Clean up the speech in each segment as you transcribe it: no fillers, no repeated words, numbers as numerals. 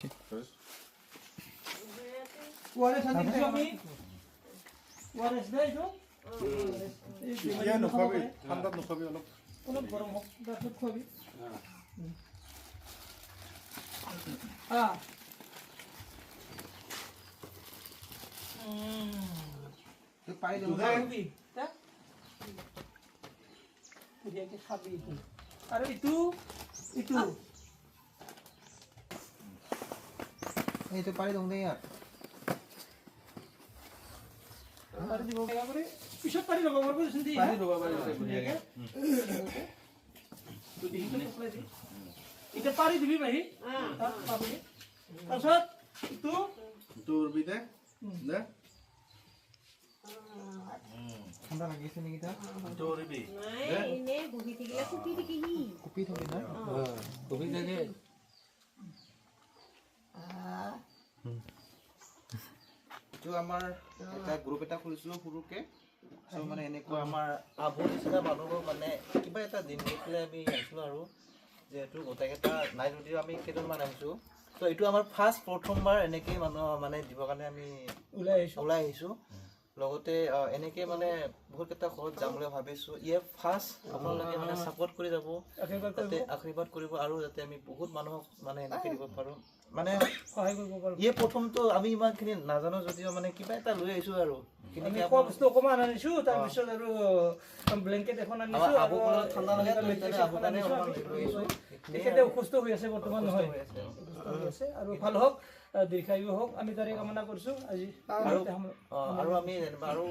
ORS আনি দিছোঁ আমি। ORS দে এইটো। এই এতিয়া নোখোৱাবি, ঠাণ্ডাত নোখোৱাবি অলপ। অলপ গৰম হওক, তাৰপিছত খুৱাবি। পাৰি। খাবি তা? বঢ়িয়াকে খাবি এইটো। আৰু ইটো ইটো এইটো পাৰি দিওঁ দেই ইয়াত। পাৰি দিব কৰি পিছত পাৰি ল'ব পাৰিব দেচোন দেই। পাৰি ল'ব পাৰিব ধুনীয়াকে। এতিয়া পাৰি দিবি মাহী তাত পাবি। তাৰপিছত ইটো তোৰ দে দে। ঠাণ্ডা লাগিছে নেকি তাত? তোৰবি। নাই, এনেই বহি থাকিলে কুপি থাকিহি। কঁপি থাকে না? কবি থাকে। এইটো আমাৰ এটা গ্ৰুপ এটা খুলিছিলোঁ সৰুকে। চ' মানে এনেকুৱা আমাৰ আবুৰ নিচিনা মানুহবোৰ মানে কিবা এটা দিন লৈ পেলাই আমি আহিছিলোঁ আৰু যিহেতু গোটেইকেইটা নাই যদিও আমি কেইজনমান আহিছোঁ। ত' এইটো আমাৰ ফাৰ্ষ্ট প্ৰথমবাৰ এনেকেই মানুহ মানে দিবৰ কাৰণে আমি ওলাই আহিছোঁ। ওলাই আহিছোঁ। লগতে এনেকে মানে বহুতকেইটা ঘৰত যাম বুলি ভাবিছোঁ। ইয়ে ফাৰ্ষ্ট আপোনালোকে মানে ছাপৰ্ট কৰি যাব। আশীৰ্বাদ কৰিব। যাতে আশীৰ্বাদ কৰিব আৰু যাতে আমি বহুত মানুহক মানে এনেকে দিব পাৰোঁ, মানে সহায় কৰিব পাৰোঁ। ইয়ে প্ৰথমটো আমি ইমানখিনি নাজানো যদিও মানে কিবা এটা লৈ আহিছোঁ আৰু আমি খোৱা বস্তু অকণমান আনিছোঁ, তাৰপিছত আৰু ব্লেংকেট এখন আনিছোঁ আমাৰ আৰু আবু ক'লত ঠাণ্ডা লাগে, তো মেট্ৰেছ সেইকাৰণে এখন আবু কাৰণে আনিছোঁ অকণমান আমি। লৈ আহিছোঁ। সেইখিনিয়ে তেখেতে আৰু। অসুস্থ হৈ আছে বৰ্তমান, অসুস্থ নহয়? হৈ আছে। অসুস্থ হৈ আছে আৰু ভাল হওক, দীৰ্ঘায়ু হওক, আমি তাৰে কামনা কৰিছোঁ আজি। আৰু আৰু আমি যেনিবা আৰু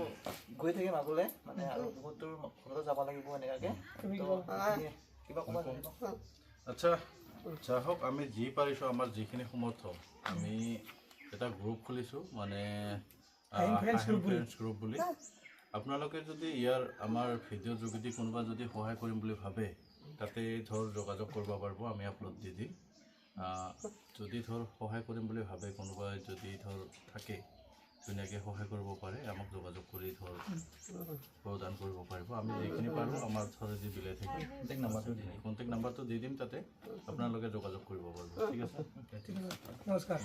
গৈ থাকিম আগলে, মানে আৰু বহুত দূৰ ঘৰতো যাব লাগিব এনেকুৱাকে। তুমি তো কিবা সেইখিনিয়ে। কিবা ক'বা জানিব? আচ্ছা, যা হওক, আমি যি পাৰিছোঁ, আমাৰ যিখিনি সমৰ্থ, আমি এটা গ্ৰুপ খুলিছোঁ মানে আহিম ফ্ৰেণ্ডছ গ্ৰুপ বুলি। ফ্ৰেণ্ডছ গ্ৰুপ বুলি। আপোনালোকে যদি ইয়াৰ আমাৰ ভিডিঅ' যোগেদি কোনোবা যদি সহায় কৰিম বুলি ভাবে, তাতে ধৰ যোগাযোগ কৰিব পাৰিব, আমি আপলোড দি দিম। যদি ধৰ সহায় কৰিম বুলি ভাবে কোনোবাই, যদি ধৰ থাকে, ধুনীয়াকৈ সহায় কৰিব পাৰে। আমাক যোগাযোগ কৰি ধৰ প্ৰদান কৰিব পাৰিব। আমি যিখিনি পাৰোঁ আমাৰ থ্ৰুৱেদি বিলাই থাকিম। কণ্টেক্ট নাম্বাৰটো দি দিম। কণ্টেক্ট নাম্বাৰটো দি দিম, তাতে আপোনালোকে যোগাযোগ কৰিব পাৰিব। ঠিক আছে। নমস্কাৰ।